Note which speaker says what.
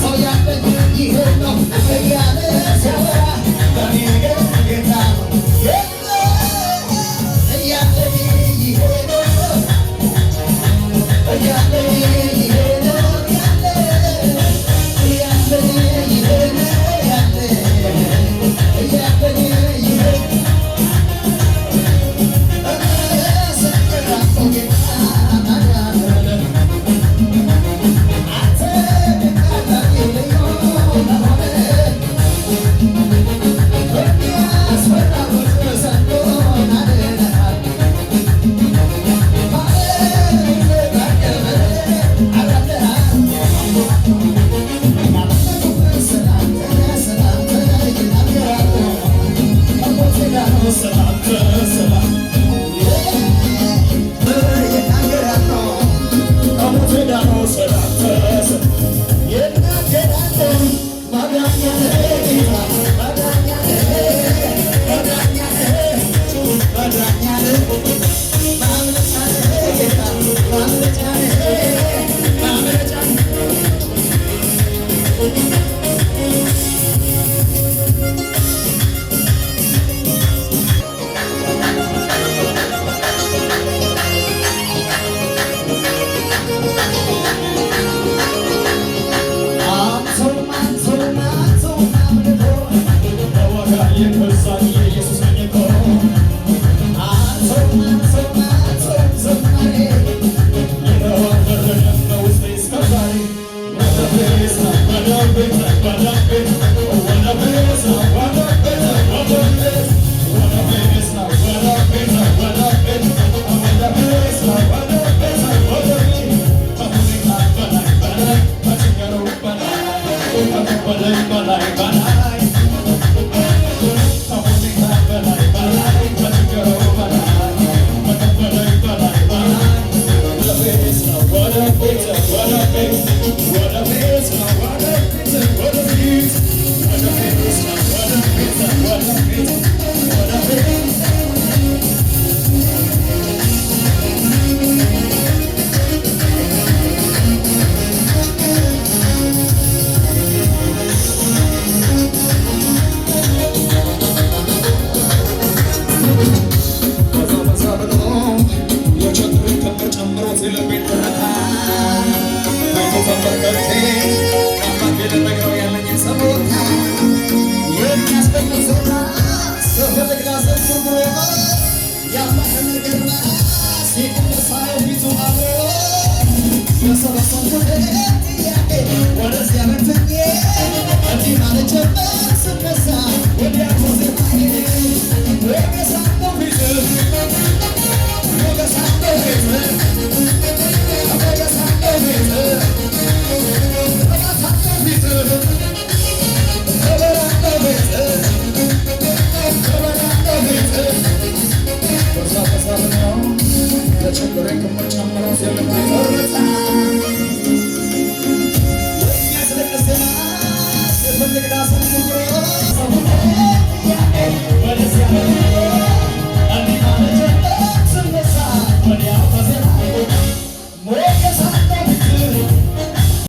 Speaker 1: ሰው ያለኝ ይሄ ነው እያለ ሲያወራ ለእኔ ግን ጌታ ነው እያለኝ ይሄ ነው እያለኝ ይሄ ነው ያለ እያለኝ ይሄ ነው ያለ እያለኝ ይሄ እመሰክራለሁ ጌታ ማዳንህን። አንተ ድንቅ ልዩ መሆንህን በሚያስፈራ ሞት ሰንቶን አድነሃል። ማዕበል ታቀበ አብራለሃል። ስላንተ ስላንተ ይናገራሉ ከሞት ጋር
Speaker 2: ስላንተ ስላንተ
Speaker 1: ይናገራሉ
Speaker 2: ከሞት ዳኖ ስላንተ
Speaker 1: ይናገራሉ። ማዳኛ ነህ ጌታ፣ ማዳኛ ነህ፣ ማዳኛ ነህ፣ ማዳኛ ነህ፣ ማምለጫ ነህ ጌታ፣ ማምለጫ ነህ፣ ማምለጫ ነህ። አንተው አንተው አንተው አምልኮ
Speaker 2: በዋጋ የገዛኝ ኢየሱስ ነኝ እኮ።
Speaker 1: አንተው አንተው አንተው ዝማሬ
Speaker 2: ይኸው አልበረደም በውስጤ እስከ ዛሬ። ወደፊት ነው ወደፊት ወደፊት ወደፊት ነው ወደፊት ወደፊት ወደፊት ነው ወደፊት ወደፊት ወደፊት ነው ወደፊት ወደፊት ከሁኔታ በላይ በላይ ከችግሩ በላይ ከከበደኝ በላይ በላይ ከሁኔታ በላይ በላይ ከችግሩ በላይ ከከበደኝ በላይ በላይ ወደፊት ነው ወደፊት ወደፊት ወደፊት ነው ወደፊት ወደፊት ወደፊት ነው ወደፊት ወደፊት ወደፊት።
Speaker 1: በዛ በዛ ብሎ የችግሬን ክምር ጨምሮት የልቤን ትርታ ቤቱ ተንበርክኬ ለአምላኬ ልነግረው ያለኝን ጸሎታ የሚያስደንቅ ዜማ ስፈልግ ላዘምር ብሎ የአምላክን ግርማ ሲቀር ሳየው ፊቱ አብሮ የሰበሰብኩት ጥያቄ ወደዚያ በትኜ እንዲህ ማለት ጀመር ስነሳ ወዲያ ዜማዬ ሞገስ አለው ፊትህ፣ ሞገስ አለው ፊትህ፣ ሞገስ አለው ፊትህ፣ ቅባት አለው ፊትህ፣ ክብር አለው ፊትህ፣ ክብር አለው ፊትህ። በዛ በዛ ብሎ የችግሬን ክምር ጨምሮት የልቤን ትርታ የሚያስለቅስ ዜማ ስፈልግ ላዘምር ብሎ